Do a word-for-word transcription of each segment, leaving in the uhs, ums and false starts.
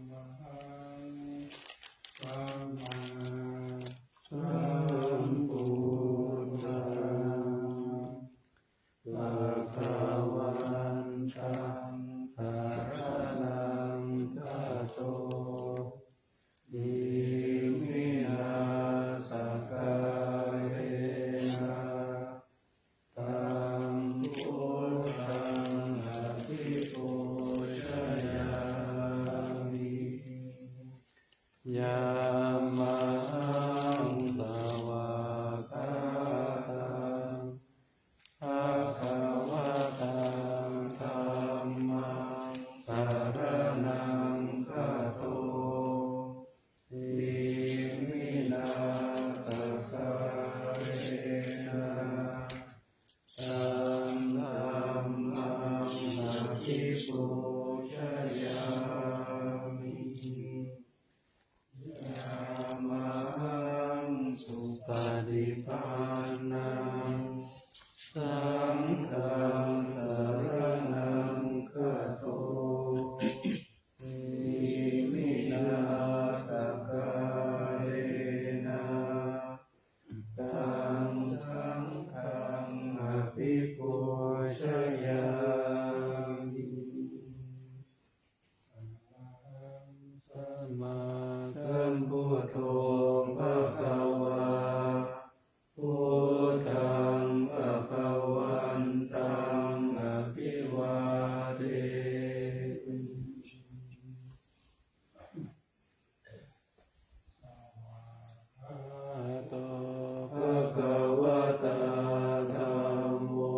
Yamahaṃ sammāsambuddhaṃ bhagavantaṃ saraṇaṃ gato. Iminā sakkārena taṃ buddhaṃ abhipūjayāmi. Yamahaṃ svākkhātaṃ bhagavatā dhammaṃ saraṇaṃ gato. Iminā sakkārena taṃ dhammaṃ abhipūjayāmi. Yamahaṃ supaṭipannaṃ saṅghaṃ saraṇaṃ gato. Iminā sakkārena taṃ saṅghaṃ abhipūjayāmi. Arahaṃ sammāsambuddho bhagavā, buddhaṃ bhagavantaṃ abhivādemi. Svākkhāto bhagavatā dhammo,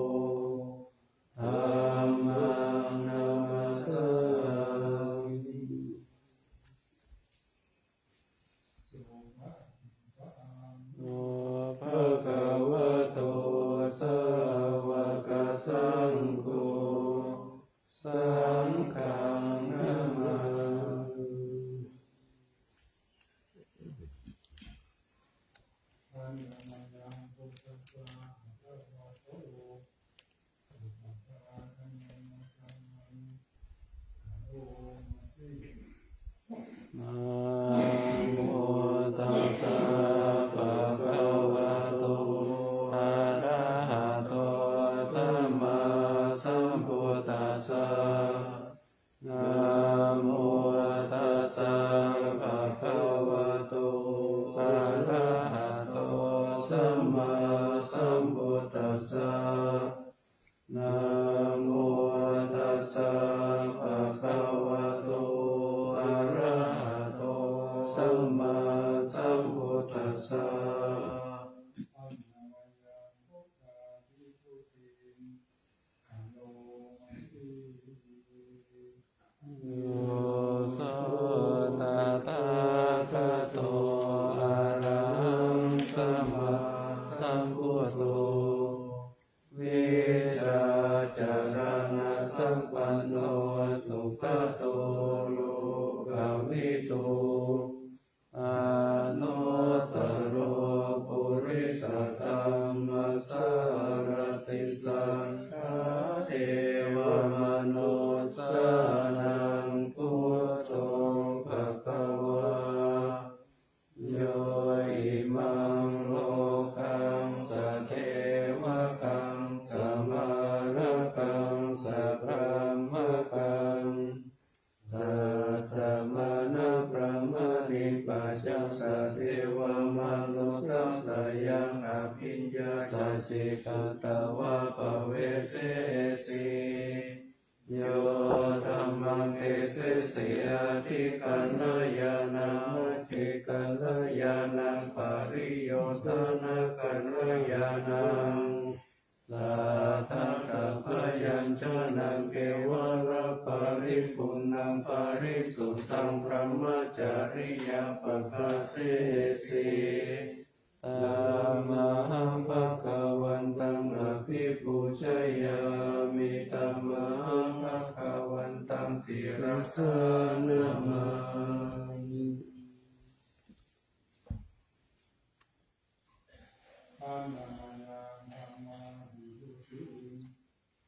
dhammaṃ namassāmi. Supaṭipanno bhagavato sāvakasaṅgho, saṅghaṃ namāmi. Handa mayaṃ buddhassa bhagavato upapādaṃ dhammaṃ karomasi. Namo tassa bhagavato arahato sammāsambuddhassa. Namo tassa bhagavato arahato sammāsambuddhassa. Namo tassa bhagavato arahato sammāsambuddhassa. Yo so tathāgato arahaṃ sammāsambuddho vijjācaraṇasampanno sugato lokavidū anuttaro purisadammasārathi satthā devamanussānaṃ buddho bhagavā. Yo imaṃ lokaṃ sadevakaṃ samārakaṃ sabrahmakaṃ sassamaṇabrāhmaṇi pajaṃ sadevamanussasāyaṃ abhiññā sacchikatvā bhavesesi. Yo dhammaṃ desesi adhikaraṇāyaṃ adhikaraṇāyaṃ pariyosānakaraṇāyaṃ saddhaṃ sabyañjanaṃ kevalaparipuṇṇaṃ parisuddhaṃ brahmacariyapakāsesi. Tamahaṃ bhagavantaṃ abhipūjayāmi. Sirasā namāmi. Handa mayaṃ dhammaṃ visuddhim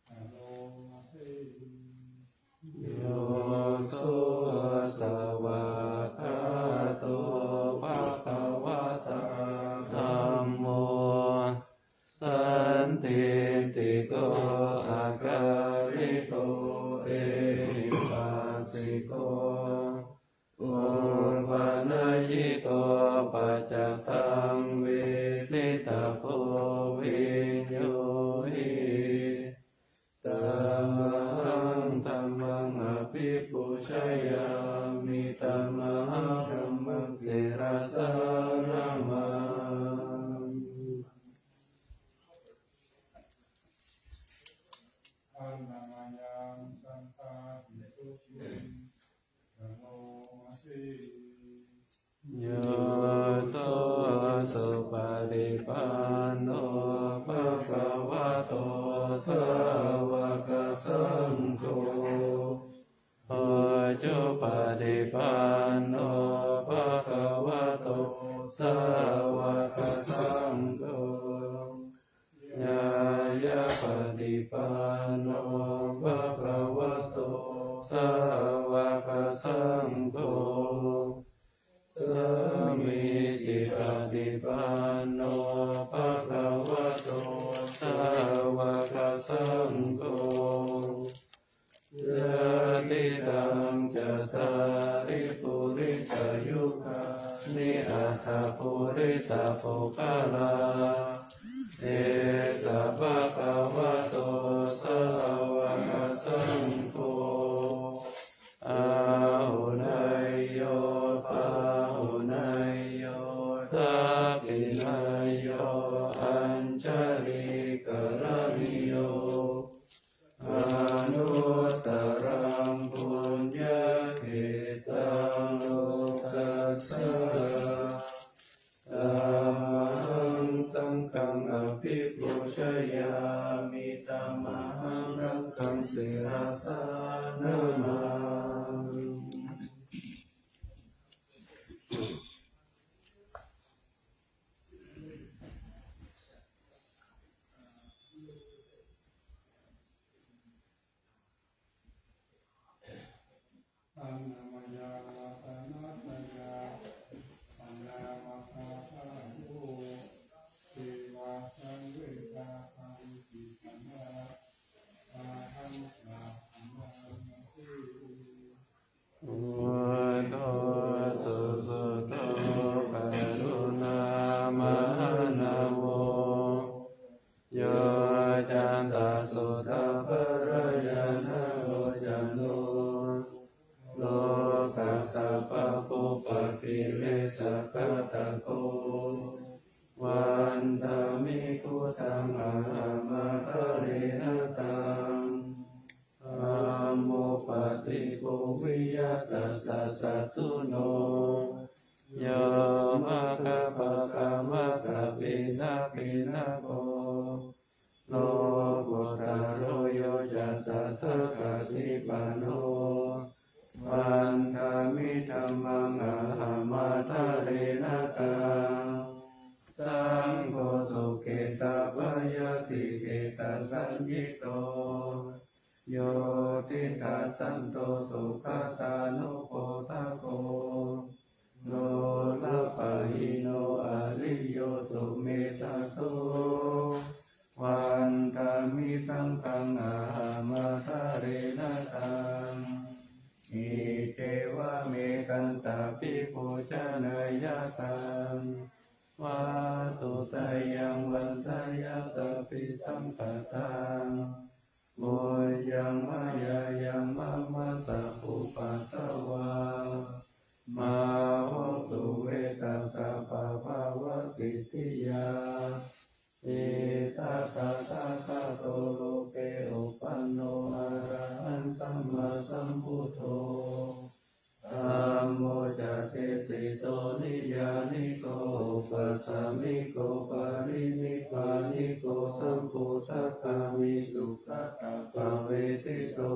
karomasi. Yo so svākkhāto bhagavatā dhammo sandiṭṭhiko akāliko ehipassiko opanayiko paccattaṃ veditabbo viññūhi. Tamahaṃ dhammaṃ abhipūjayāmi. Tamahaṃ dhammaṃ sirasā namāmi. Handa mayaṃ saṅghaṃ visuddhim karomasi. Yo so supaṭipanno bhagavato sāvakasaṅgho, ujupaṭipanno bhagavato sāvakasaṅgho, ñāyapaṭipanno bhagavato sāvakasaṅgho, sāmīcipaṭipanno bhagavato sāvakasaṅgho, yadidaṃ cattāri purisayugāni aṭṭha purisapuggalā, esa bhagavato sāvakasaṅgho, āhuneyyo pāhuneyyo dakkhiṇeyyo añjalikaraṇīyo anuttaraṃ puññakkhettaṃ lokassāti. Tamahaṃ saṅghaṃ abhipūjayāmi. Tamahaṃ saṅghaṃ sirasā namāmi. Annamayaṃ ratanattayā paṇāma pādayo, devā saṃvedhaṃ iti saṅghā pādaṃ pahānāti. Buddho susuddho karuṇāmahaṇavo, yocantasuddhaparañāṇalocano, lokassa pāpūpakilesaghātako, vandāmi buddhaṃ ahaṃ ādarena taṃ. Dhammo paṭiruḷhicassa satthuno, yo maggapākamattabhinapphinako, lokuttaro yo ca tathāgatipano, vandāmi dhammaṃ ahaṃ ādarena taṃ. Saṅgho sukhetappayasīketasaññito, yo diṭṭhasanto sugatānupādako, lopahīno ariyo sumettā so, vandāmi saṅghaṃ ahaṃ ādarena taṃ. Iccevamettaṃ abhipūjaneyyathā, vatthuttayaṃ vandeyyathāpi saṅghātaṃ. Puññaṃ mayā yaṃ mama sabbupaddavā, mā hontu ve tassa pāpāvasittiyā. Itihidaṃ tathāgatato loke uppanno arahaṃ sammāsambuddho, dhammo ca desito niyyāniko opasamiko parinibbāniko sambuddhagāmī sugatāpavitito.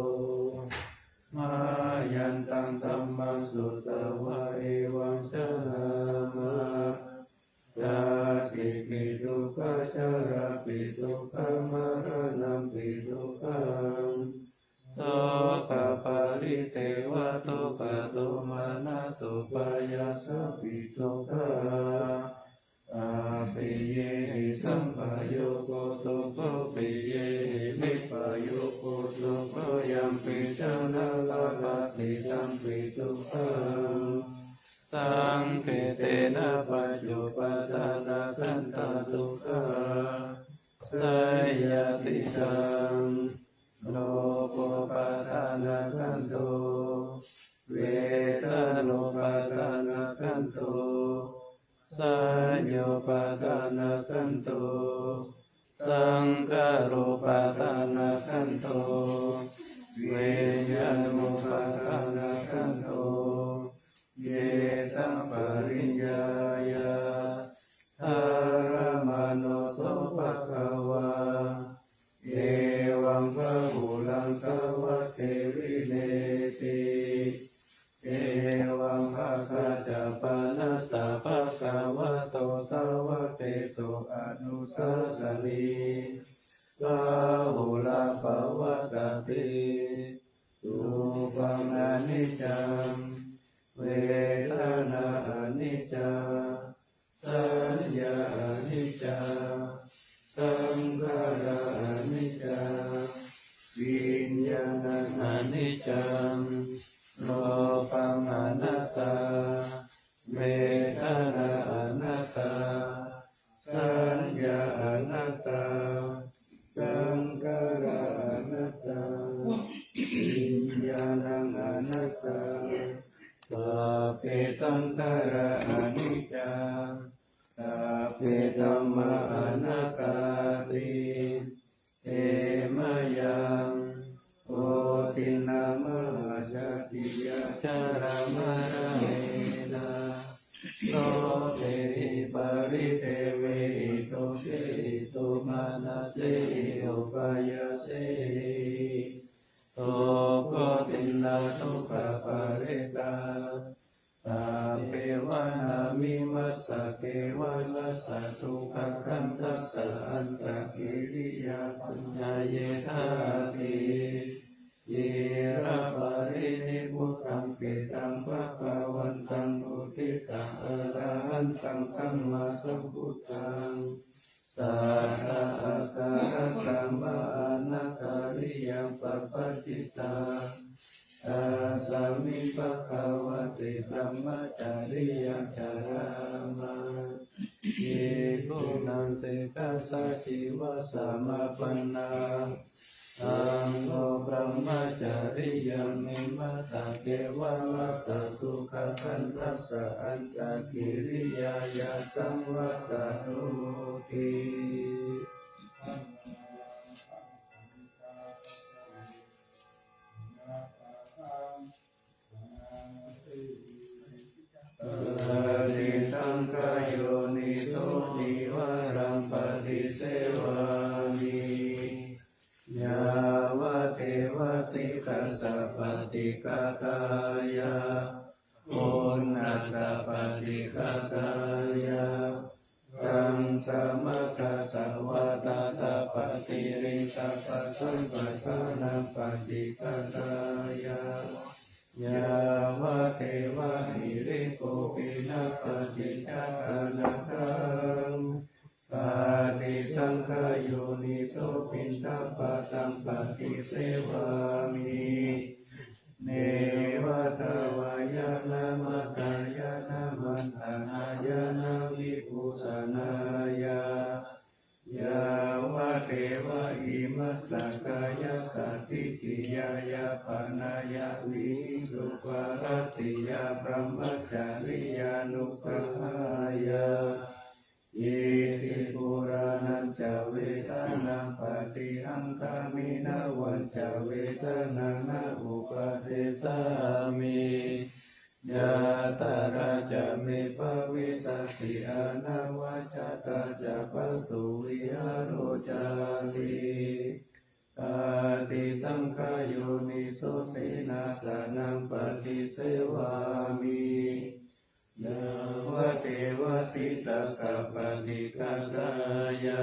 Mayantaṃ dhammaṃ sutvā evaṃ jhānāma: jātipi dukkhā jarāpi dukkhā maraṇampi dukkhaṃ dukkhaparidevadukkhadomanassupāyāsāpi dukkhā appiyehi sampayogo dukkho piyehi vippayogo dukkho yampi jaṇhā labhati tampi dukkhaṃ saṅkhittena pañcupādānakkhandhā dukkhā seyyathidaṃ: rūpupādānakkhandho vedanupādānakkhandho saññāupādānakkhandho saṅkhārupādānakkhandho viññāṇupādānakkhandho. Etapariññāya dhammaṃ so bhagavā evaṃ bahulaṃ sāvake vineti. Evaṃ bhāgā ca panassa bhagavato sāvakesu anusāsanī bahulā pavattati. Rūpaṃ aniccaṃ, vedanā aniccā, saññā aniccā, saṅkhārā aniccā, viññāṇaṃ aniccaṃ, rūpaṃ anattā, vedanā anattā, saññā anattā, saṅkhārā anattā, viññāṇaṃ anattā, sabbe saṅkhārā aniccā, sabbe dhammā anattāti. Te mayaṃ bodhiṃ mahāsacchiyā jalamaggena sokehi paridevehi dukkhehi domanassehi upāyāsehi duggatiṃ na dukkhaparittaṃ. Taṃ pevaṇāmi majjhaṅgeva rājadukkhagandhassa antagiriyapaññāyetati. Ciraparinibbutampi taṃ bhagavantaṃ uddissa arahantaṃ sammāsambuddhaṃ. Tathāgataṃ dhammaṃ anāgariyaṃ pabbajitā. Tasmiṃ bhagavati dhammacariyā carāma. Bhikkhūnaṃ sikkhāsājīvasamāpannā. Taṃ kho brahmacariyaṃ imassa kevalassa dukkhagandhassa antagiriyāya saṃvattanoti. Paṭisaṅkhā yoniso nivāraṃ paṭisevāmi. Yāvadeva sītassa paṭighātāya, uṇhassa paṭighātāya, ḍaṃsamakasavātātapasiriṃsapasamphassānaṃ paṭighātāya, yāvadeva hirikopinapaṭicchādanatthaṃ. Paṭisaṅkhā yoniso piṇḍapātaṃ paṭisevāmi. Neva davāya na madāya na maṇḍanāya na vibhūsanāya, yāvadeva imassa kāyassa ṭhitiyā yāpanāya vihiṃsuparatiyā brahmacariyānuggahāya, iti purāṇañca vedanaṃ paṭihaṅkhāmi navañca vedanaṃ na uppādessāmi. Yātrā ca me bhavissati anavajjatā ca pātuvihāro cāti. paṭisaṅkhā yoniso senāsanaṃ paṭisevāmi. Yāvadeva sītassa paṭighātāya,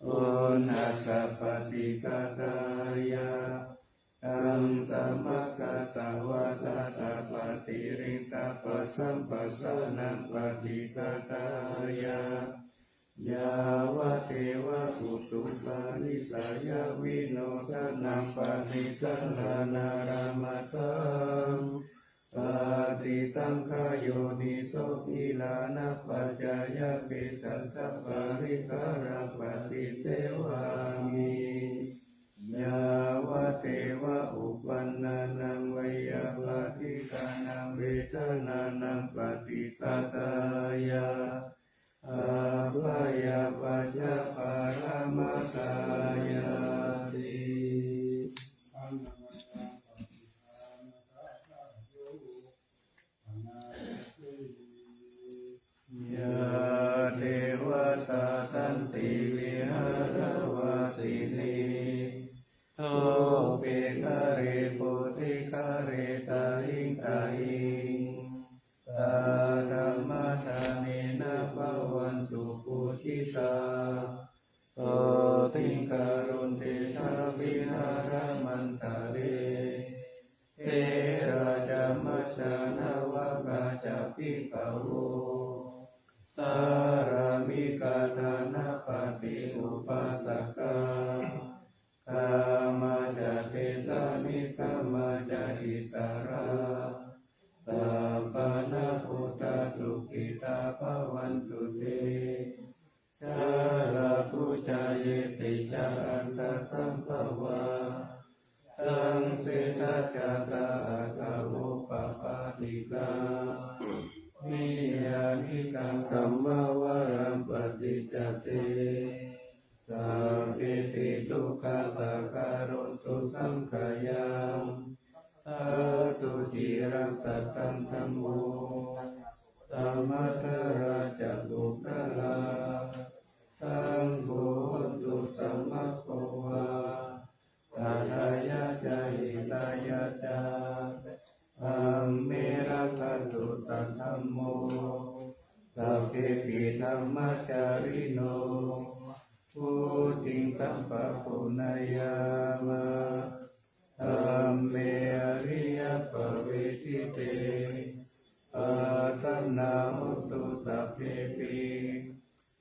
uṇhassa paṭighātāya, ḍaṃsamakasavātātapasiriṃsapasamphassānaṃ paṭighātāya, yāvadeva utupanissayavinodanaṃ paṭisallānārāmatthaṃ, paṭisaṅkhā yoniso gilānapaccayabhesajjaparikkhāraṃ paṭisevāmi. Yāvadeva uppannānaṃ veyyābādhikānaṃ vedanānaṃ paṭighātāya, abyāpajjhaparamatāyāti. Yā devatā santi vihāravāsinī, thūpe ghare bodhighare tahiṃ tahiṃ, tā dhammadānena bhavantu pūjitā, sotthiṃ karontedha vihāramaṇḍale. Therā ca majjhā navakā ca bhikkhavo, sārāmikā dānapatī upāsakā, gāmā ca desā negamā ca issarā, sappāṇabhūtā sukhitā bhavantu te. Jalābujā yepi ca aṇḍasambhavā, saṃsedajātā athavopapātikā, niyyānikaṃ dhammavaraṃ paṭicca te, sabbepi dukkhassa karontu saṅkhayaṃ. Ṭhātu ciraṃ sataṃ dhammo, dhammaddharā ca puggalā, saṅgho hotu samaggo va, atthāya ca hitāya ca. Amhe rakkhatu saddhammo, sabbepi dhammacārino, vuḍḍhiṃ sampāpuṇeyyāma, dhamme ariyappavedite. Pasannā hontu sabbepi,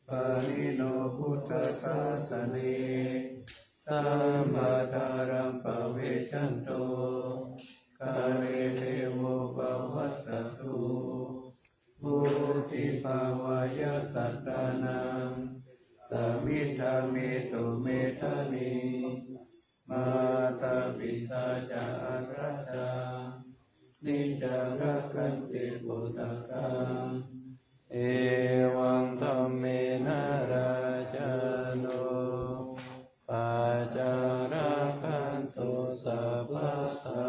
pāṇino buddhasāsane, sammā dhāraṃ pavecchanto, kāle devo pavassatu. Vuḍḍhibhāvāya sattānaṃ, samiddhaṃ netu medaniṃ, mātā pitā ca atrajaṃ, niccaṃ rakkhanti puttakaṃ. Evaṃ dhammena rājāno, pajaṃ rakkhantu sabbadā.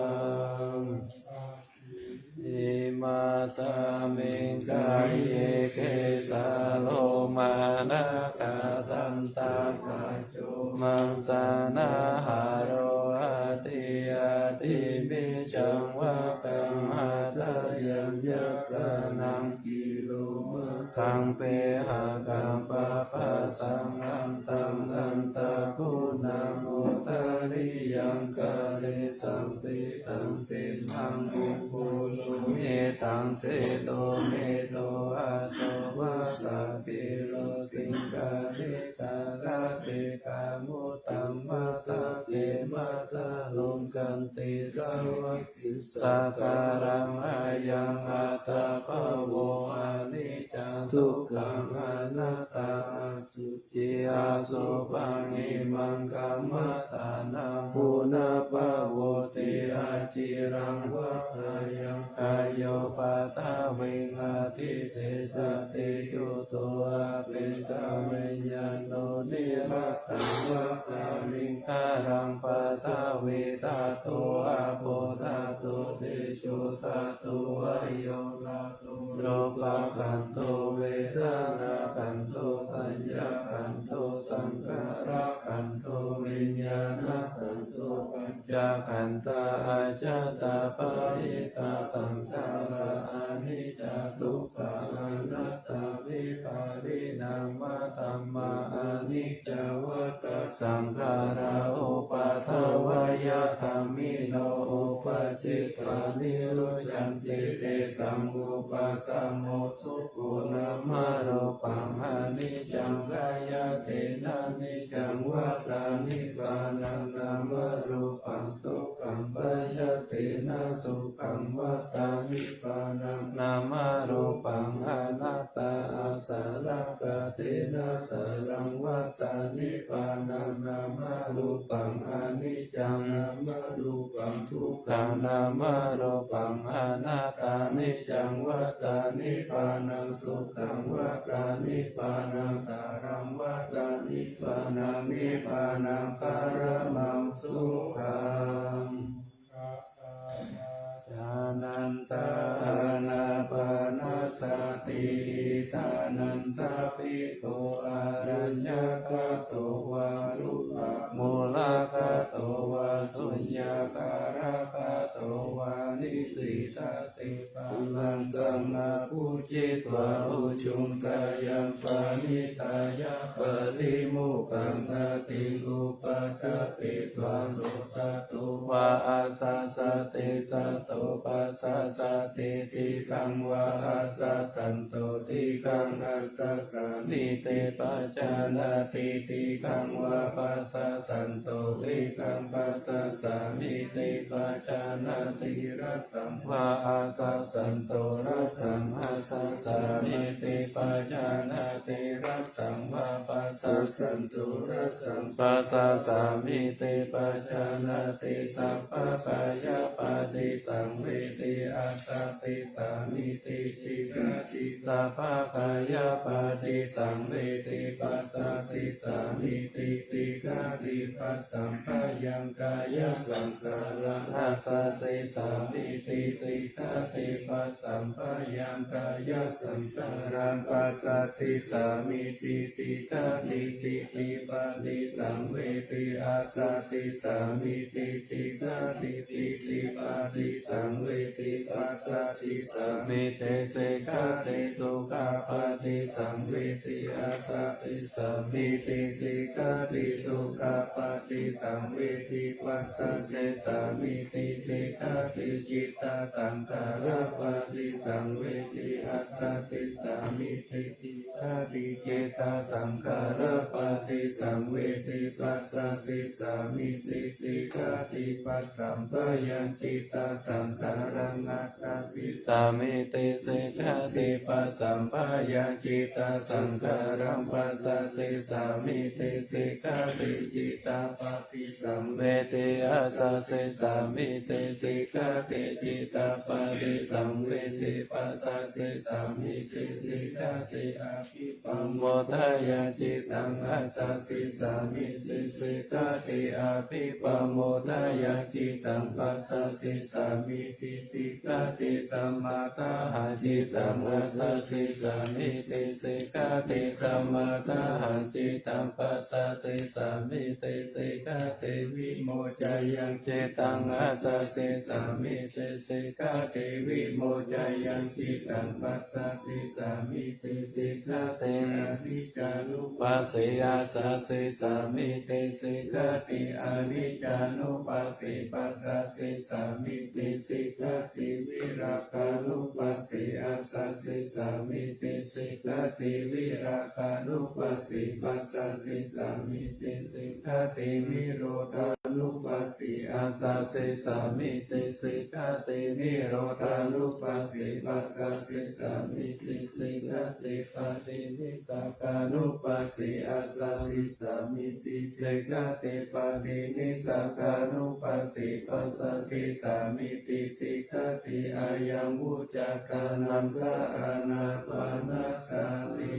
Imasmiṃ kāye kesā lomā nakhā dantā mojā maṃsā nahārā adi adi, mejaṃ vāgaṃ hadayaṃ yakkhānaṃ kilomakaṃ pehakaṃ pabhasaṃ antaṃ antā guṇaṃ udariyaṃ kāre saṃvetaṃ timhaṃ upuro hitaṃ seto medo ato vasatthero siṅgāre tarasekā mudhaṃ matake matalokaṃ teravattisakaraṃ ayaṃ attabhavo aniccā dukkā anattā asuci asubhaṃ imaṃ kammadānaṃ punabbhavoti aciraṃ vata ayaṃ kāyo paṭhaviṃ adhisessati chuddho apetaviññāṇo niratthaṃ vata viṅ haraṃ paṭhavī dhātu āpo dhātu tejo dhātu vāyo dhātu ruppakhandho vedanākhandho saññākhandho saṅkhārakhandho viññāṇa saṅkhārā uppādavayadhammino uppajjitvā nirujjhanti tesaṃ vūpasamo sukho. Nāmarūpaṃ aniccaṃ, bhayatena niccaṃ vatā nibbānaṃ. Nāmarūpaṃ dukkhaṃ, bhayatena sukhaṃ vatā nibbānaṃ. Nāmarūpaṃ anattā, asallakkhatena asalaṃ vatā nibbānaṃ. Nāmarūpaṃ aniccaṃ, nāmarūpaṃ dukkhaṃ, nāmarūpaṃ anattā, niccaṃ vatā nibbānaṃ. Sukhaṃ vatā nibbānaṃ, asalaṃ vatā nibbānaṃ. Nibbānaṃ paramaṃ sukhaṃ. Ānantā ānāpānasati, idānantā bhikkhū aññāgato vā, dukkhamūlagato vā, suññakālagato vā, nisīdati pallaṅkaṃ abhujjhitvā, ujuṃ kāyaṃ paṇidhāya, paṭibujjhaṃ satiṃ upaṭṭhapetvā, sosato vā asassati, sato passasati, dīghaṃ vā asassanto, dīghaṃ assassamiti pajānāti, dīghaṃ vā passassanto, dīghaṃ passassāmiti pajānāti, hrasaṃ vā asassanto, hrasaṃ assassāmiti pajānāti, hrasaṃ vā passassanto, hrasaṃ passassāmiti pajānāti. Sabbakāyapaṭisaṃvedi, assassissāmiti sikkati, sabbakāyapaṭisaṃvedi, passassissāmiti sikkati, passamphayaṃ kāyasaṅkhāraṃ assassissāmiti sikkati, passamphayaṃ kāyasaṅkhāraṃ passassissāmiti sikkati, diṭṭhipaṭisaṃvedi, assassissāmiti sikkati, diṭṭhipaṭisaṃvedi, passassissāmiti sikkati, sukhapaṭisaṃvedi, assassissāmiti sikkati, sukhapaṭisaṃvedi, passassissāmiti sikkati, cittasaṅkhārapaṭisaṃvedi, assassissāmiti sikkati, cittasaṅkhārapaṭisaṃvedi, passassissāmiti sikkati, passamphayaṃ cittasaṅkhāraṃ assassissāmiti sikkati, passamphayaṃ cittasaṅkhāraṃ passassissāmiti sikkati, cittapaṭisaṃvedi, assassissāmiti sikkati, cittapaṭisaṃvedi, passassissāmiti sikkati, abhippamodayaṃ cittaṃ assassissāmiti sikkati, abhippamodayaṃ cittaṃ passassissāmiti sikkati, samaddhahaṃ cittaṃ assassissāmiti sikkati, samaddhahaṃ cittaṃ passassissāmiti sikkati, vimoccāyaṃ cittaṃ assassissāmiti sikkati, vimoccāyaṃ cittaṃ passassissāmiti sikkati, aniccānupassī assassissāmiti sikkati, aniccānupassī passassissāmiti sikkati, virāgānupassī assassissāmiti sikkati, virāgānupassī passassissāmiti sikkati, nirodhānupassī assassissāmiti sikkati, nirodhānupassī passassissāmiti sikkati, paṭinissagānupassī assassissāmiti sikkati, paṭinissagānupassī passassissāmiti sikkati, ayaṃ vuccatā nāṅkha ānāpānasati.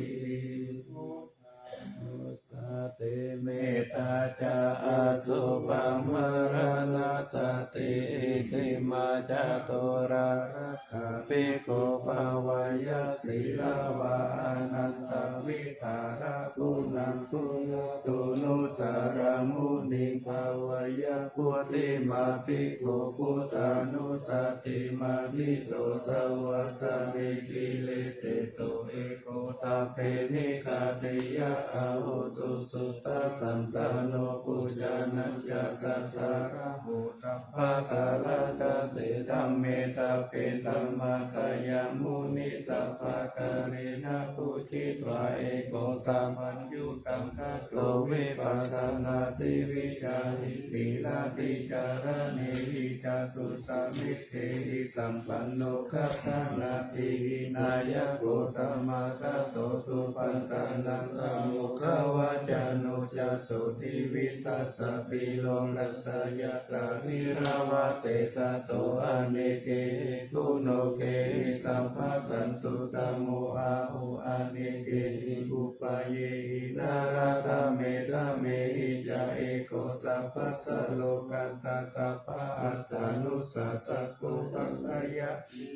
Buddhānussati. Mettā ca asubhaṃ maraṇassati, iddhimā ca turā rakkha, bhikkhū bhāweyya sīlavā. Ānanda vītarāmuṃ, bhunyato no saraṃ muniṃ, bhāweyya buddhimābhikkhu, buddhānussatī mātito, savāsaṃ nikkiliteto, eko sabbe nikkhantiyā ahuṃ, susuddhasaṅgano pujanañca, saddhāraho tapakārā ca, te dhamme sabbe samaggāya muni, sabbakālena pūjitva, eko sabbaññutaṃ kāto, vipassanādivijjāhi, sīlādhikaraṇīhi ca, suttamikkhīhi sampanno, gabbhānatthi hīnāya gotama, santo supaṭṭhānaṃ āmogavacano ca, sotthi vittassapi lokassa, yathā vīrāva seṭṭhato, anekehi guṇokehi sabbasantu, samo ahu anekehi upayehi, nārāgametthamehi ca, eko sabbasā lokassa, sabba attānussasako, paṭṭhāya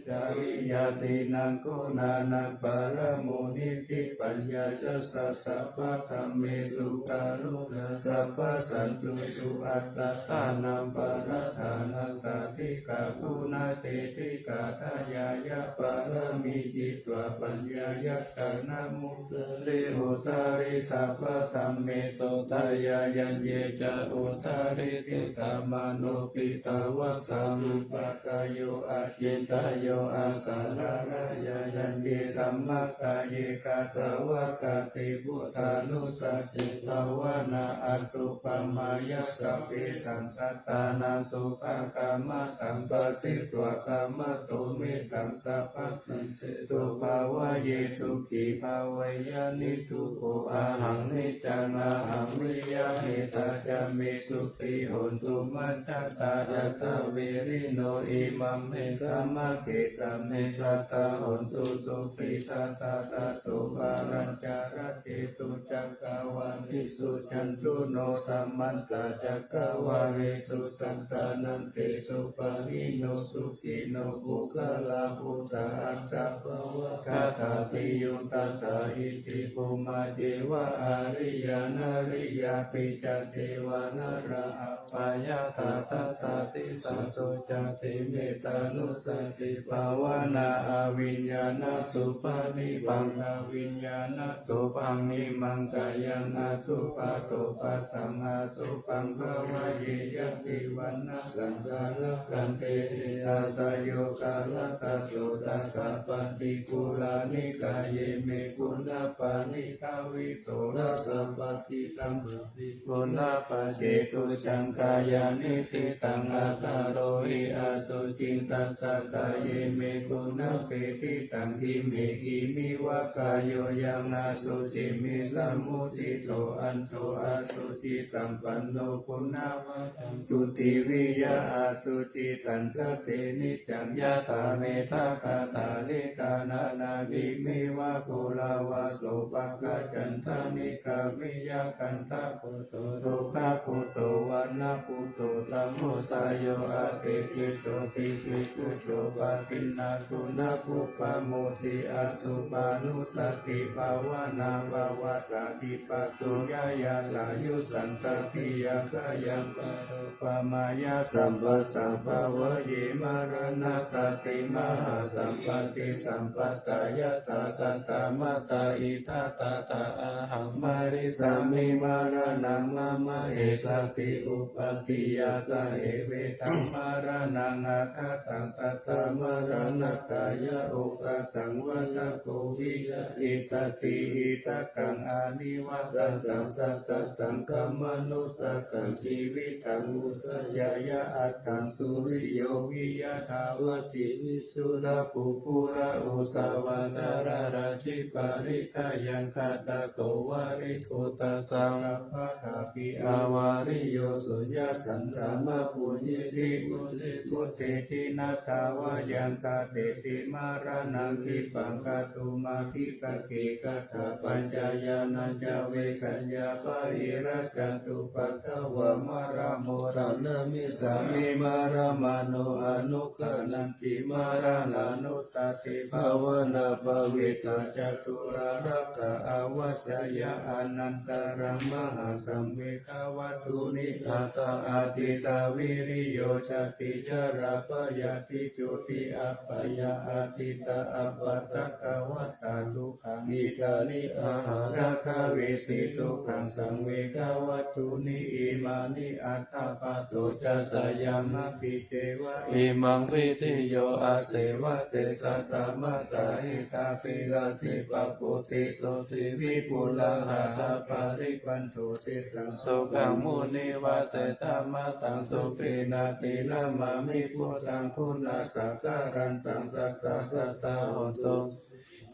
ca viññātīnaṃ guṇānaṃ, paramoniṭṭhi paññāya ca, sabbadhammesu kāruṇā, sabbasantusu attattānaṃ, parattānaṃ sādhikā guṇā, cetikā dāyāya pāramī, jitva paññāya ca nāmu ttare uttare, sabbadhammesu dāyāyā, ye ca uttare disamanubhitā, vassabhū pakāyo acintayyo, asārārāya yante dhammakāye, katvāna kaṭṭhi buddhānussatibhāvanā, aṭṭhupamāya sabbe saṅ- ghātānaṃ, sabbaṃ khamatthaṃ bhāsetvā, khamato me taṃ sabbaṃ, ṭhāne tu bhāvaye, sukhī bhāveyyāmi. Dukkho ahaṃ niccaṃ ahaṃ niyyāmi, tā ca me suttī hontu majjhattā, athaviriṇo imaṃ me dhammakkhettaṃ, me jātā hontu sukhī sadā, tato ārakkhaṃ rakkhetu, cakkavāḷesu rakkhantu no, samantā cakkavāḷesu, atrāgacchantu devatārakkhantu, atrāgacchantu devatā, attamanā sukhino puggalā, buddhā atta- bhāvagāthā, piyuṃ tatha iti. Bhummā ceva ariyā nariyā, apicca devanārā ābhayathā, dasāsi saso cāti mettānussatibhāvanā, abhiññānasubhānibhaṃ aviññānasubhaṃ, imaṃ kāyaṃ apasupato, phaṭhaṃ asubbhaṃ bhāvaye, yadi vaṇṇaṃ chandamā va gandhabbaṃ, āsayo kālakañjū tathāpatti. Purāṇikāye me guṇapālita vīsoḷasapatidhammapi, guṇapālito caṅkāya nissinnaṃ, atha ārohi asuciṃ. Tassa kāye me guṇapīḷitaṃ, khīme khīmeva kāyo, yaṃ nasuci visamuttito, aṇḍo asucisampanno guṇavaraṃ, puthiviyaṃ asuciṃ saṅghati niccaṃ. Yathā me dakkhaṭṭhā likkhatthā, nānābhimeva ghoramavassaṃ, sopāga candanikkāmiyā, gandhabbutto dukkhabhujjo vaṇṇabhujjo tamodayo, atikiccho pisikujjo pacchino guṇagumpamodī. Asupaṇṇussatibhāvanā pavattati patto, yāyā sāyuṃ saṅghati yathāyaṃ. Tathūpamāya sabbasā bhāvaye maraṇassati mahāsampatti sampattā, yathā saddamattā idha tathā ahaṃ marissāmi maraṇaṃ mama, esati uppādi yassa evetaṃ maraṇaṃ aggasaṃ, tathā maraṇatthāya okkāsaṃ vata kho viya. Issati iddhakaṃ anivajjataṃ, satathāgamanussahaṃ, jīvitaṃ udayāya attaṃ, suriyo viya thāvatī vichū pū pura ujjā vāsarā rājī parikkhāyaṃ, kaṭṭhako valigū tassa gabbhasāmi avāriyū. Suññā sandhammaṃ munindiyo, visuddhijutimiddhāvaṃ, yaṃ darssati maraṇaṃ khippaṃ, jatumhāti taṃ khippaṃ, tathāpaccayaṃ Maraṇañca vegaññā bāhirajjhattupaddavā, mārā modanāmi sāmi mārā mano anugghananti maraṇānussatibhāvanā bhāvitā ca turārāgā āvajjeyya. Anantarā mahāsaṃvedagāvattūni atthā atītā viriyo jāti jarā byādhi jotī apāyā atītā appaṭighātatā dukkhā niddāni aharakkhāvesi dukkhasaṃvedagāvattūni imāni atthā paṭo ca sayaṃ natthi ceva imaṃ videyo aseva te satamaddahitāpi laddhi pappuṭi sotthi vipulā ahapparivaṇṇo cittaṃ sukhaṃ munivaravacanaṃ mataṃ sukhena dinamāmi buddhaṃ guṇasaṅgharantaṃ sattā sattā hontu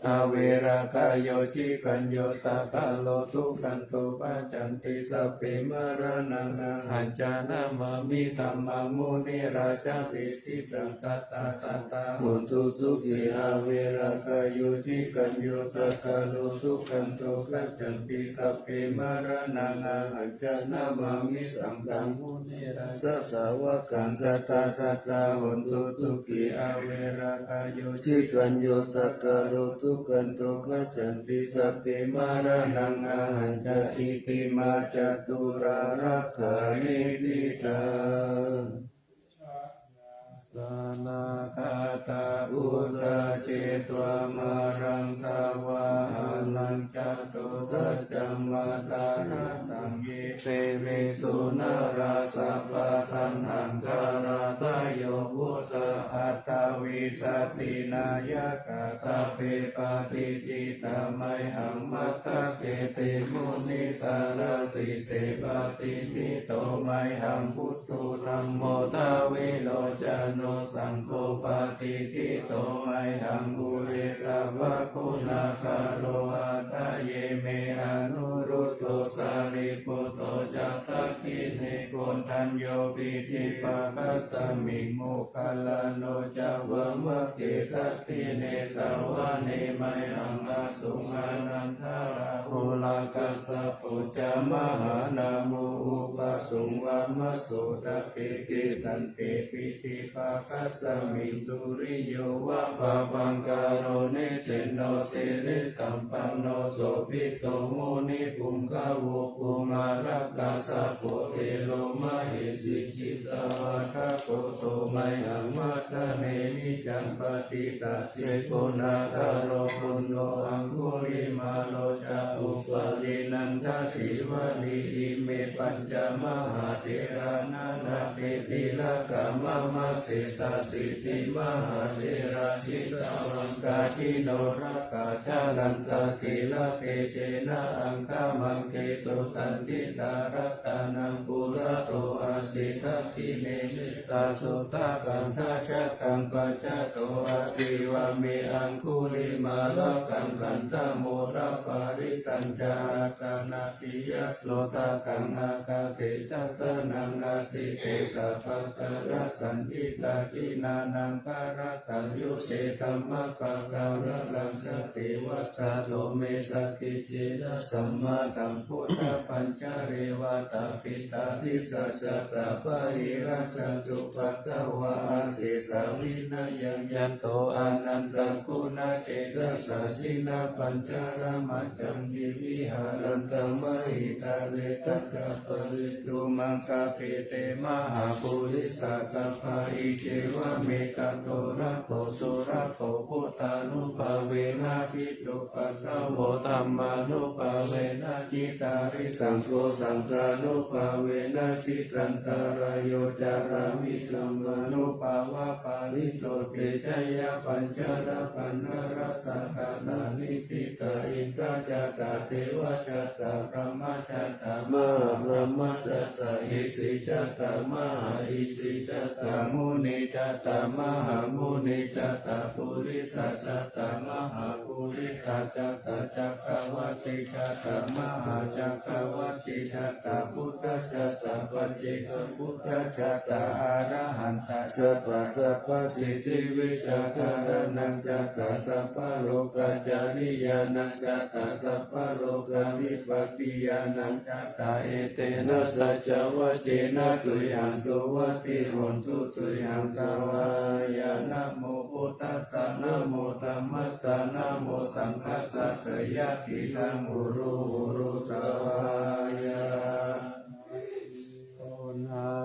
averā kāyo cikañño sakko dukkhanto paccanti sabbe maraṇā ahañca namāmi dhammaṃ munirājadesitaṃ sattā sattā hontu sukhī averā kāyo cikañño sakko dukkhanto paccanti sabbe maraṇā ahañca namāmi saṅghaṃ munirājasāvakaṃ sattā sattā hontu sukhī averā kāyo cikañño sakko dukkhanto paccanti sabbe maraṇā ahañca iti mā ca turārāgā niṭṭhitā. Sanāgatā buddhā jetvā māraṃ savāhanaṃ catusaccāmatarasaṃ ye piviṃsu narāsabhā. Taṇhaṅkarādayo buddhā aṭṭhavīsati nāyakā sabbe patiṭṭhitā mayhaṃ matthake te munissarā. Sīse patiṭṭhito mayhaṃ buddho dhammo dvilocano saṅgho patiṭṭhito mayhaṃ ure sabbaguṇākaro. Hadaye me anuruddho sārīputto ca dakkhiṇe koṇḍañño piṭṭhibhāgasmiṃ moggallāno ca vāmake. Dakkhiṇe savane mayhaṃ āsuṃ ānandarāhulā kassapo ca mahānāmo ubhāsuṃ vāmasotake. Tiṭṭhante piṭṭhibhāgasmiṃ suriyo va pabhaṅkaro nisinno sirisampanno sobhito munipuṅgavo. Kumārakassapo thero mahesī cittavādako so mayhaṃ vadane niccaṃ patiṭṭhāsi guṇākaro. Puṇṇo aṅgulimālo ca upālī nandasīvalī ime pañca mahātherā nalāṭe tilakā mama. Sesāsīti mahātherā jitavanto jinorasā jalantā sīlatejena aṅgamaṅgesu saṇṭhitā. Ratanaṃ purato āsi dakkhiṇe mettasuttakaṃ dhajaggaṃ pacchato āsi vāme aṅgulimālakaṃ. Khandhamoraparittañca āṭānāṭiyasuttakaṃ ākāse chadanaṃ āsi sesā pākārasaṇṭhitā. Jinānaṃ ṭhānasaṃyutte dhammapākāralaṅkate vasato me sakiccena sammāsambuddhapañjare. Vātapittādisañjātā bāhirajjhattupaddavā asesā vinayaṃ yanto anantaguṇatejasā jinapañjaramajjhamhi viharantaṃ mahītale sadā paribbhummā. Sabbe te mahāpurisāsabhā iccevamekato rakkho surakkho buddhānubhāvena ji tupaddavo dhammānubhāvena jitārisaṅgho saṅghānubhāvena jitantarāyo carāmi dhammānubhāvapālito. Te jayapañjarapaṇṇarasathānā niṭṭhitā iddhā jātā devajātā brahmajātā mahābrahmajātā isijātā mahāisijātā munijātā mahāmunijātā purisajātā mahāpurisajātā cakkavattijātā mahācakkavattijātā buddhajātā paccekabuddhajātā arahantā sabbasabbasiddhivijjādharaṇaṃ jātā sabbalokacāriyānaṃ jātā sabba lokadhipatiyānañca. Etena saccavajjena tuyhaṃ suvatthi hotu, tuyhaṃ savāya. Namo buddhassa, namo dhammassa, namo saṅghassa, jayatilaṃ uru uru savāya.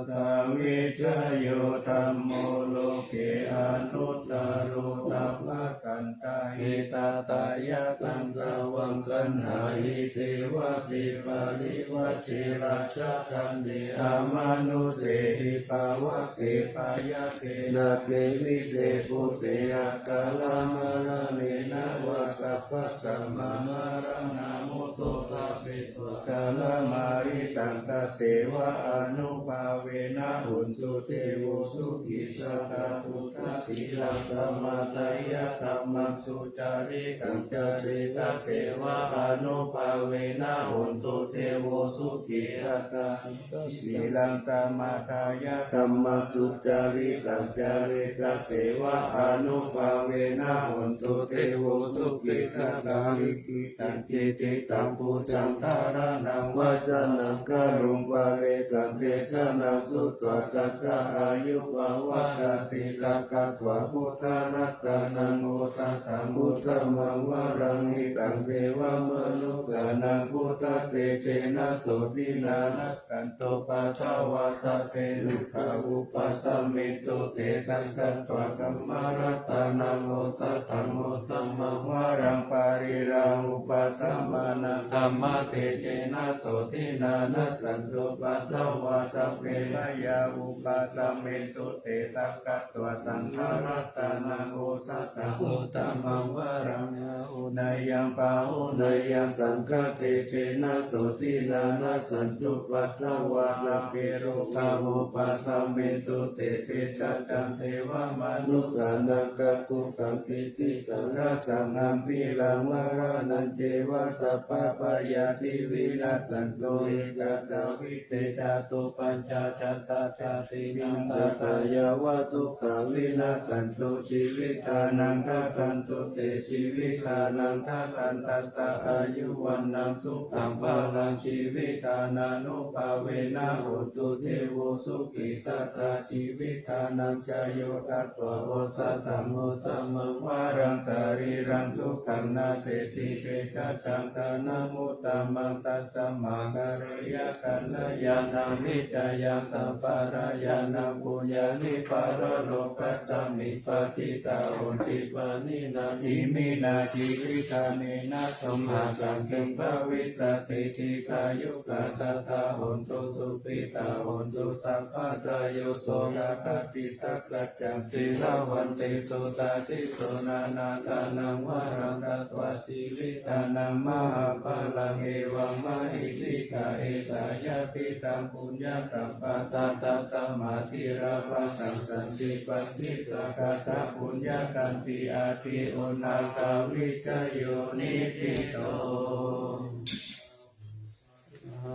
Savijayo dhammo loke anuttaro, sabbasantahitatthāya, taṃ sāvakaṃ āhi. Devā te parivajje rājadaṇḍe, amanussehi pāvake, bhayake nāge vise bhūte, akāramaraṇena vā sabbasmā maraṇā mutto, sabbe buddhā māritaṃ, tasseva ānubhāvena hontu devo sukhī sadā. Buddhasīlaṃ samādāya, dhammaṃ sucaritaṃ careti, tasseva ānubhāvena hontu devo sukhī sadā. Sīlaṃ samādāya, dhammaṃ sucaritaṃ careti, tasseva ānubhāvena hontu devo sukhī sadā. Likkhitaṃ cintitaṃ pūjaṃ, dhāraṇaṃ vācanaṃ garuṃ, parittaṃ desanaṃ sutvā, tassa āyuṃ pavattiṃ. Sakkatvā buddharatanaṃ osathaṃ, uttamaṃ varaṃ hitaṃ, devamanussānaṃ, buddhatejena sotthinā, nassantupaddavā sabbe, dukkhā vūpasamentu te. Sakkatvā dhammaratanaṃ osathaṃ, uttamaṃ varaṃ pariḷāhūpasamanaṃ, dhammatejena sotthinā, nassantupaddavā sabbe, bhayā vūpasamentu te. Sakkatvā saṅgharatanaṃ osathaṃ, uttamaṃ varaṃ āhuneyyaṃ pāhuneyyaṃ, saṅghatejena sotthinā, nassantupaddavā sabbe, rogā vūpasamentu te. Veggicchanti devamanussānaṃ, catuddaṃ piṭikaṃ rasaṃ, gambhīraṃ maraṇañceva, sabbabhayāpi vinassantu. Ekatāvi te catuppañcasatasatindiyā, yāva dukkhavināsatu, jīvitānaṃ dadantu te. Jīvitānaṃ dadantassa, āyu vaṇṇaṃ sukhaṃ balaṃ, jīvitānānubhāvena, hotu devo sukhī sadā. Jīvitānañca yo tatvā, osathaṃ uttamaṃ varaṃ, sarīraṃ dukkhānasseti, tejasā dhanamuttamaṃ. Tasmā karaṇīyaṃ kalyāṇaṃ, vijjāya sabbakalyāṇaṃ, puññāni paralokasmiṃ, patiṭṭhāhoti pāṇinā. Iminā jīvitā me, na sambhataṃ kiṃ bhavissati, dīghāyukā sadā hontu, sukhitā hontu sabbadā. Yo so atthādi sakkaccaṃ, sīlavantehi sudādī so, nānādānaṃ varaṃ datvā, jīvitānaṃ mahapphalaṃ, evaṃ mahiddhikā etā, yadidaṃ puññasampadaṃ, tasmā dhīrā bhāgaṃ sañcipatthitā, katā puññakammeti, adhi uṇhassa vijayo niṭṭhito.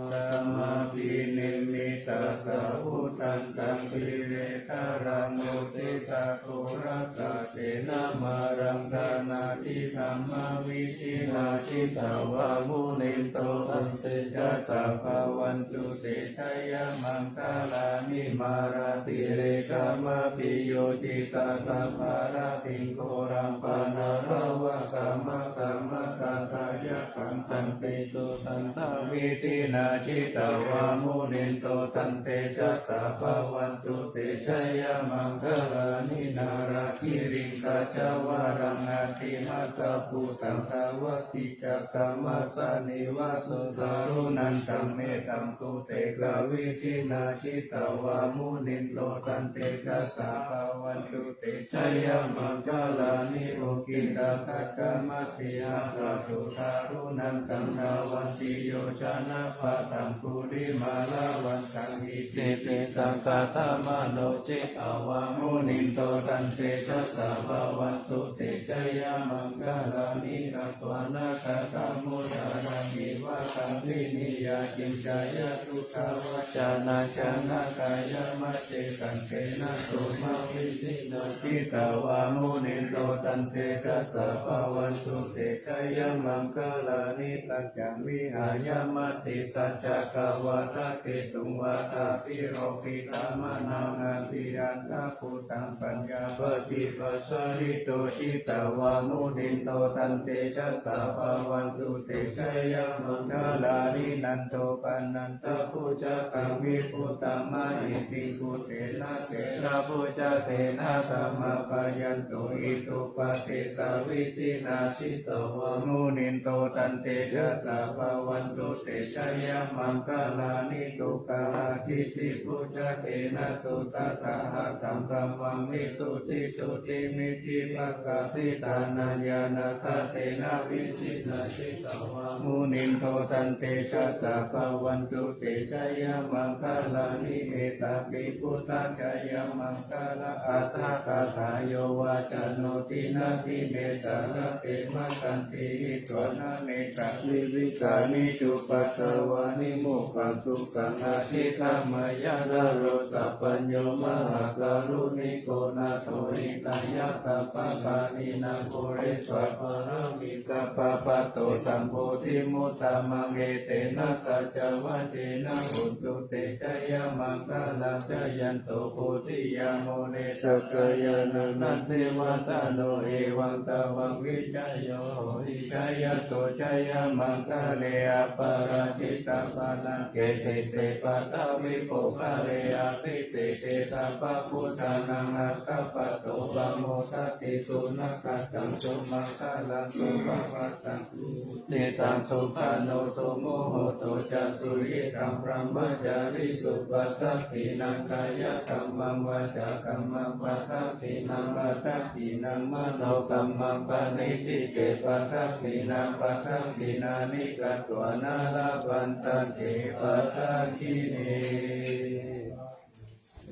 Samādhinimmitasāvudhantaṃ, grīmekhalaṃ uditaghorasasenamāraṃ, dānādidhammavidhinā jitavā munindo, taṃ tejasā bhavatu te jayamaṅgalāni. Mārātirekamabhiyujjhitasabbarattiṃ, ghorampanāḷavakamakkhamathaddhayak khaṃ, khantīsudantavidhinā jitavā munindo, taṃ tejasā bhavatu te jayamaṅgalāni. Nāḷāgiriṃ gajavaraṃ atimattabhūtaṃ, dāvaggicakkamasanīva sudāruṇantaṃ, mettambusekavidhinā jitavā munindo, taṃ tejasā bhavatu te jayamaṅgalāni. Ukkhittakhaggam atihatthasudāruṇantaṃ, dhāvantiyojanapathaṅgulimālavantaṃ, iddhībhisaṅkhatamano jitavā munindo, taṃ tejasā bhavatu te jayamaṅgalāni. Katvāna kaṭṭhamudaraṃ iva gabbhinīyā, Niyā kiñcāya duṭṭhavacanaṃ janakāyamajjhe, santena somavidhinā jitavā munindo, tantejasā bhavatu te jayamaṅgalāni. Tañca vihāya matisaccakavādaketuṃ, vādābhiropitamanaṃ atiandhabhūtaṃ, paññāpadīpajalito jitavā munindo, tantejasā bhavatu te jayamaṅgalāni. Nandopanandabhujagaṃ vibudhaṃ mahiddhiṃ, puttena therabhujagena damāpayanto, iddhūpadesavidhinā jitavā munindo, tantejasā bhavatu te jayamaṅgalāni. Duggāhadiṭṭhibhujagena sudaṭṭhahatthaṃ, brahmaṃ visuddhijutimiddhibakābhidhānaṃ, ñāṇāgadena vidhinā jitavā munindo, tantejasā bhavatu te jayamaṅgalāni. Etāpi buddhajayamaṅ gala-aṭṭhagāthā, yo vācano dinadine sarate matandī, hitvānanekavividhāni cupaddavāni, mokkhaṃ sukhaṃ adhigameyya naro sapañño. Mahākāruṇiko nātho, hitāya sabbapāṇinaṃ, pūretvā pāramī sabbā, patto sambodhimuttamaṃ, etena saccavajjena, hotu te jayamaṅgalaṃ. Jayanto bodhiyā mūle, sakyānaṃ nandivaḍḍhano, evaṃ tvaṃ vijayo hohi, jayanto jayamaṅgale, aparājitapallaṅke, sīse paṭhavipokkhare, abhiseke sabbabuddhānaṃ, aggappatto pamodati. Sunakkhattaṃ sumaṅgalaṃ supabhātaṃ suhuṭṭhitaṃ, sukhaṇo sumuhutto ca, suyiṭṭhaṃ brahmacārisu. Padakkhiṇaṃ kāyakammaṃ, vācākammaṃ padakkhiṇaṃ, padakkhiṇaṃ manokammaṃ, paṇidhī te padakkhiṇā, padakkhiṇāni katvāna, labhantatthe padakkhiṇe.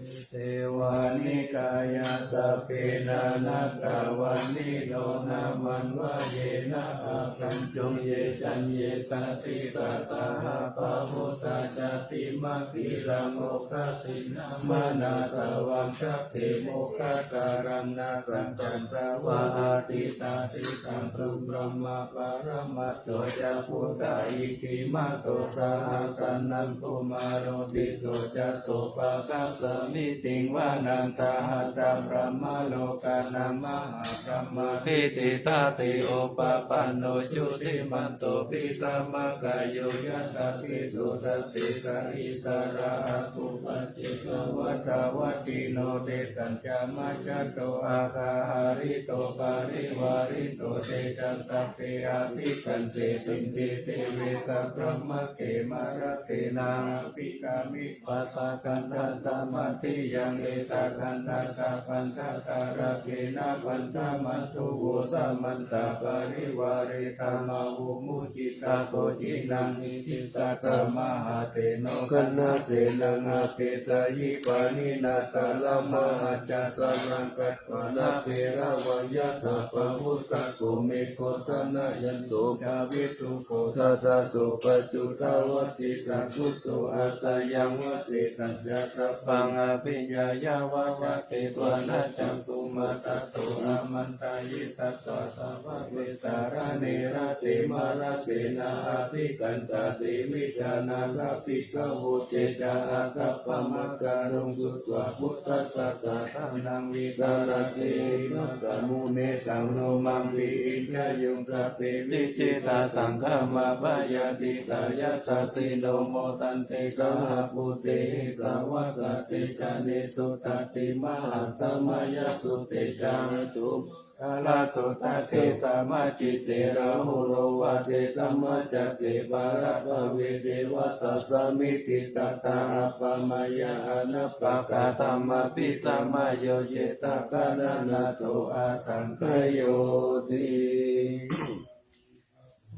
Etevāni kāyā, sabbe nānattavaṇṇino, nāmanvayena āgañchuṃ, ye caññe sadisā saha, pahutā ca timakhilaṃ, oghatiṇṇamanāsavaṃ, sabbe mokkhaddharaṃ, nāgantaṃ dvāraṃ atiṭṭhāsi. Taṃ subrahmā paramat to ca, puttā iddhimato saha, sanaṅkumāro tisso ca, sopāga samitiṃ vanaṃ. Sahassabrahmalokānaṃ, mahābrahmābhitiṭṭhati, upapanno jutimanto, bhismākāyo yasassi so. Dasettha issarā āgū, paccekavasavattino, tesañca majjhato āgā, hārito parivārito. Te ca sabbe abhikkante, sinde deve sabrahmake, mārasenā abhikkāmi, vā sakkandhasamādiyaṃ. Etha gaṇhatha bandhatha, rāgena bandhamatthu vo, samantā parivāretha, mā vo muñcittha koci naṃ. Iti tattha mahāseno, kaṇhasenaṃ apesayi, pāṇinā talamāhacca, saraṃ katvāna bheravaṃ, yathā pāvussako megho, thanayanto ca viṭū ko. Tadā so paccudāvatti, saṅkuddho asayaṃvase, saccaṃ sabbaṃ abhiññāya, vavakkhitvāna cakkhumā, tato āmantā ye satthā, sāvake sāsane rate. Mārasenā abhikkantā, te vijānātha bhikkhavo. Te ca ātappamakaruṃ, sutvā buddhassa sāsanaṃ, vītarāgehi pakkāmuṃ, nesaṃ lomampi iñjayuṃ. Sabbe vijitasaṅgāmā, bhayātītā yasassino, modanti saha bhūtehi, sāvakā te janesutāti. Mahāsamayasutte ca, atha kalāsuthāse, samācite rāhulā, vādābhiropitamanaso. Bhaddabhave devatā, samitiṃ tattha āgamanāya, anāpakaṃ taṃ abhisamāyo, yena kallaṃ naṭṭho asaṅkhayyoti.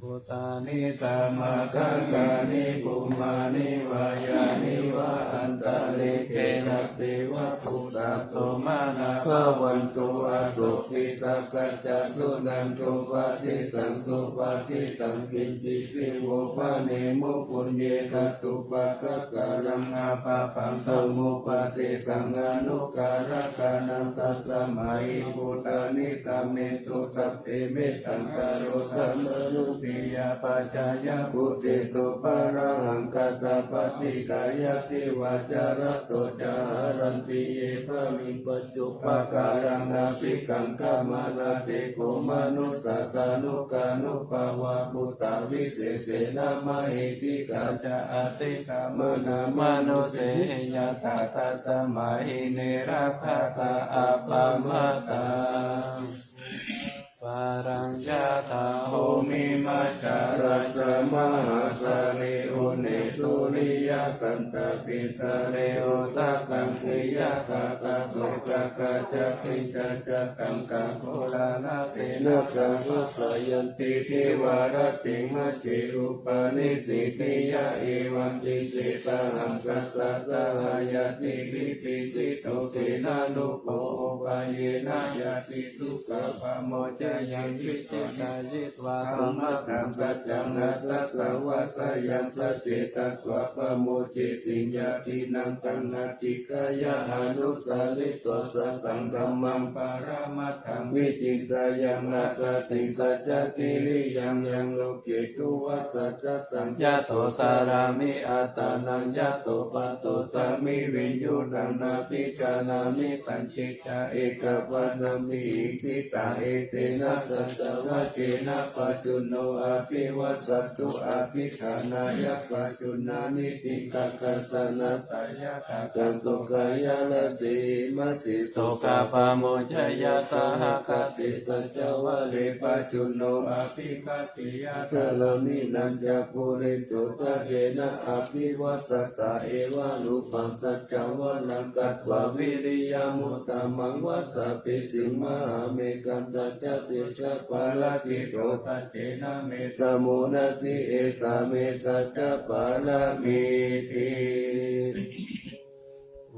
Bhūtāni samāgatāni bhummāni vā yāni va antalikkhe, sabbe va bhūtā sumanā bhavantu athopi sakkacca. Suṇantu bhāsitaṃ subhāsitaṃ kiñci vi vo bhaṇemu puññe satupākakānaṃ a pāpaṃ samupadesaṃ anukārakānaṃ. Tasmā hi bhūtā nisāmethu sabbe mettaṃ karotha mānusiyā pajāya bhūtesu pāṇahaṃ. Katā paṭikkāyati vācārato ca haranti ye baliṃ paccupākāraṃ abhikaṅkhamānā. Te kho manussā thānukkānubhāvā bhūtā visesena mahiddhikā ca atikkammena mānusehiyatā. Tasmā hi ne rakkhatha appamattā. Balaṃ yathā bhūmimaccharajjhamahāsale uṇhisūriyasantāpe jale udakaṃ kheyyathādaso. Kakkacati ca taṃ kaṃ koḷāhalasenā gahaṭṭhayanti divā rattiṃ majjhe upanissīdiyā. Evaṃ diṭṭhe sahassassa sahayatthivipi jito tena nuggo upāyena yati dukkā pamuccayanti. Cittā yidvā dhammaṭṭhaṃ saccaṃ aṭṭhassa vassāyaṃ saccetatvā pamuccesi ñātīnaṃ taṃ adhikkāya anusaritvā sataṃ dhammaṃ paramatthaṃ vicintayya aṭṭhaseṃ saccakiriyaṃ yaṃ loke duvasajattaṃ yato carāmi attānaṃ yato paṭosmi viññūhaṃ nābhijānāmi sañci ca ekapāsami icchitā. Etena saccavajjena pajjunno abhivajjatu abhiṭhānāya pajjuṇṇānīti kakkassa. Nattha yadaggaṃ sokāya rājasī majjhe sokā pamuccaya saha kate saccavajje pajjunno abhighatiya dāraṇīnañca pūretvā saccaṃ abhivajjati. Evarūpaṃ saccavajjena katvā viriyamuttamaṃ vajjabhisiṃ mahāmegham saccaṃ tejapālajito saccena me samo natthi esā me saccapāramīti.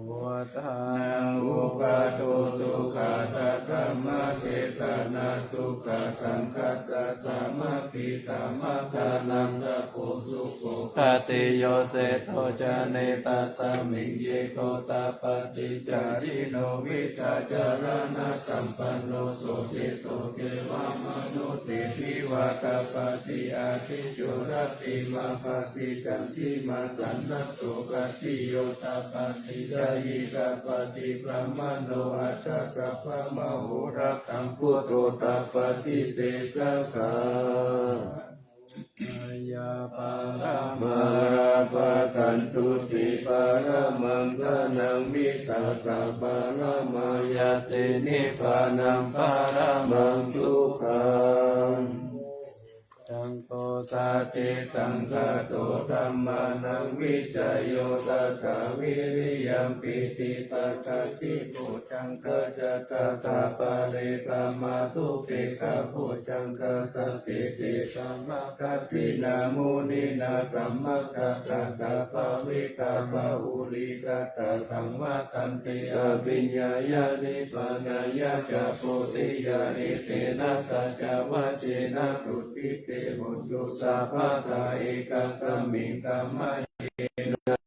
Vuṭṭhānaṃ uppādo sukhaṃ saddhammadesanā sukhā saṅghassa sāmaggī samaggānaṃ tapo sukho. Khatiyo seṭṭho jane tasmiṃ ye gotapati carino vijjācaraṇasampanno so seṭṭho devamanusseshiva tapati ādicco rattimābhāti candimā sannaddho khatiyo tapati jhāyī tapati brāhmaṇo atha sabbamahorattaṃ buddho tapati tejasā. Yā paramā lābhā santuṭṭhi paramaṃ dhanaṃ vissāsa paramā ñāti nibbānaṃ paramaṃ sukhaṃ. Taṃ kho satisaṅkhāto dhammānaṃ vicayo tathā viriyampīti passaddhi bojjhaṅgā ca tathāpare samādhupekkhabojjhaṅgā sattete samādassina muninā sammadakkhātā bhāvitā bahulīkatā taṃ vadanti abhiññāya nibbānāya ca bodhiyā. Etena saccavajjena sotthi te hotu sabbadā ekasmiṃ samaye.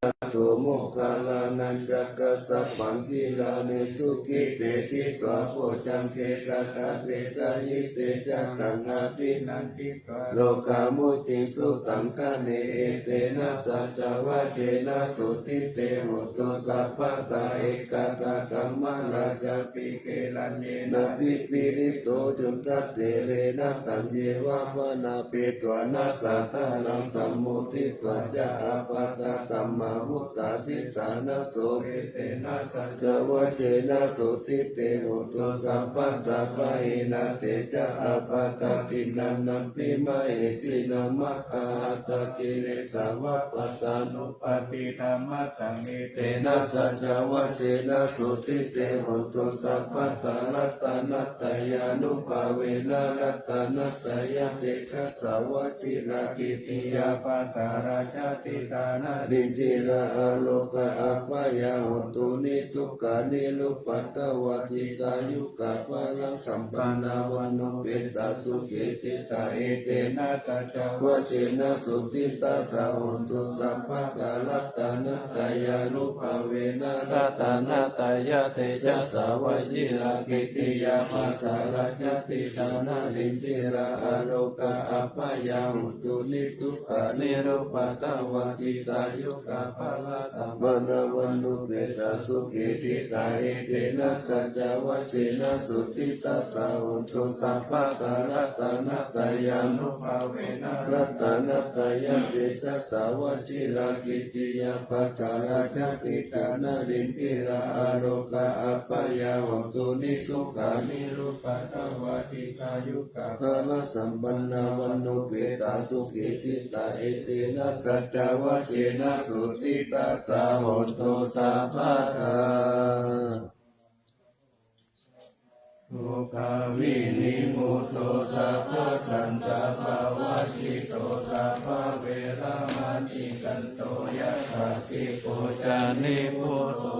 Nātho moggallānañca kassapaṃ gilāne dukkhite disvā bojjhaṅge satta desayi. Te ca taṃ abhinanditvā rogā mucciṃsu taṅkhaṇe. Etena saccavajjena sotthi te hotu sabbadā ekadā dhammarājāpi gelaññenābhipīḷito cundattherena taññeva bhaṇāpetvāna sādaraṃ sammoditvā ca ābādhā tamhā vuṭṭhāsi ṭhānaso. Etena saccavajjena sotthi te hotu sabbadā. Pahīnā te ca ābādhā tiṇṇannampi mahesinaṃ maggāhatakilesāva pattānuppattidhammataṃ. Etena saccavajjena sotthi te hotu sabbadā. Ratanattayānubhāvena ratanattayatejasā vajirakkhittiyā pākārajjhatidānarindirā ārogā abyāpajjhā hontu niddukkhamā nirupaddavā dīghāyukā balasampannā vaṇṇuppetā sukhī diṭṭhā. Etena saccavajjena sotthi tassa hotu sabbadā. Ratanattayānubhāvena ratanattayatejasā vajirakkhittiyā pākārajjhatidānarindirā ārogā abyāpajjhā hontu niddukkhamā nirupaddavā dīghāyukā balasampannā vaṇṇuppetā sukhī diṭṭhā. Etena saccavajjena sotthi tassa hotu sabbadā. Ratanattayānubhāvena ratanattayatejasā vajirakkhittiyā pākārajjhatidānarindirā ārogā abyāpajjhā hontu niddukkhamā nirupaddavā dīghāyukā balasampannā vaṇṇuppetā sukhī diṭṭhā. Etena saccavajjena sotthi tassa hotu sabbadā. Dukkhavinimutto sabbasantāpavajjito sabbaveramatikkanto yathā dīpo ca nibbutho.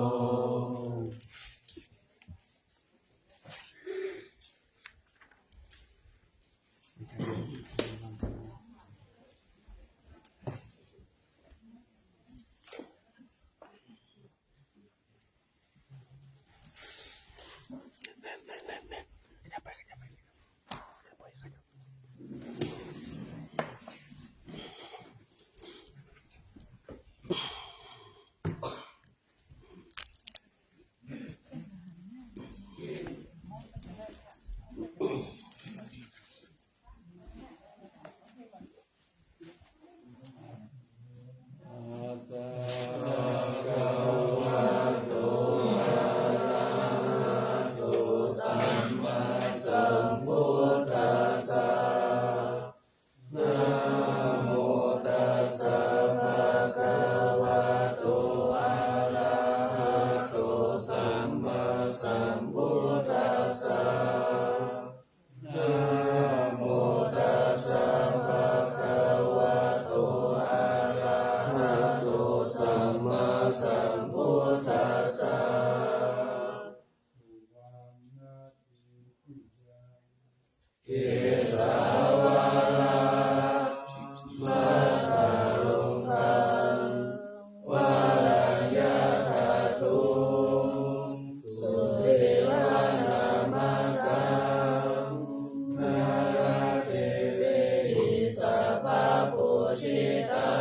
Namo tassa bhagavato arahato sammāsambuddhassa. Namo tassa bhagavato arahato sammāsambuddhassa. Kesavāharamātharuṃ varaṃ yathātuṃ sumelanamakaṃ nāḷāgiriṃ sabbapūjitaṃ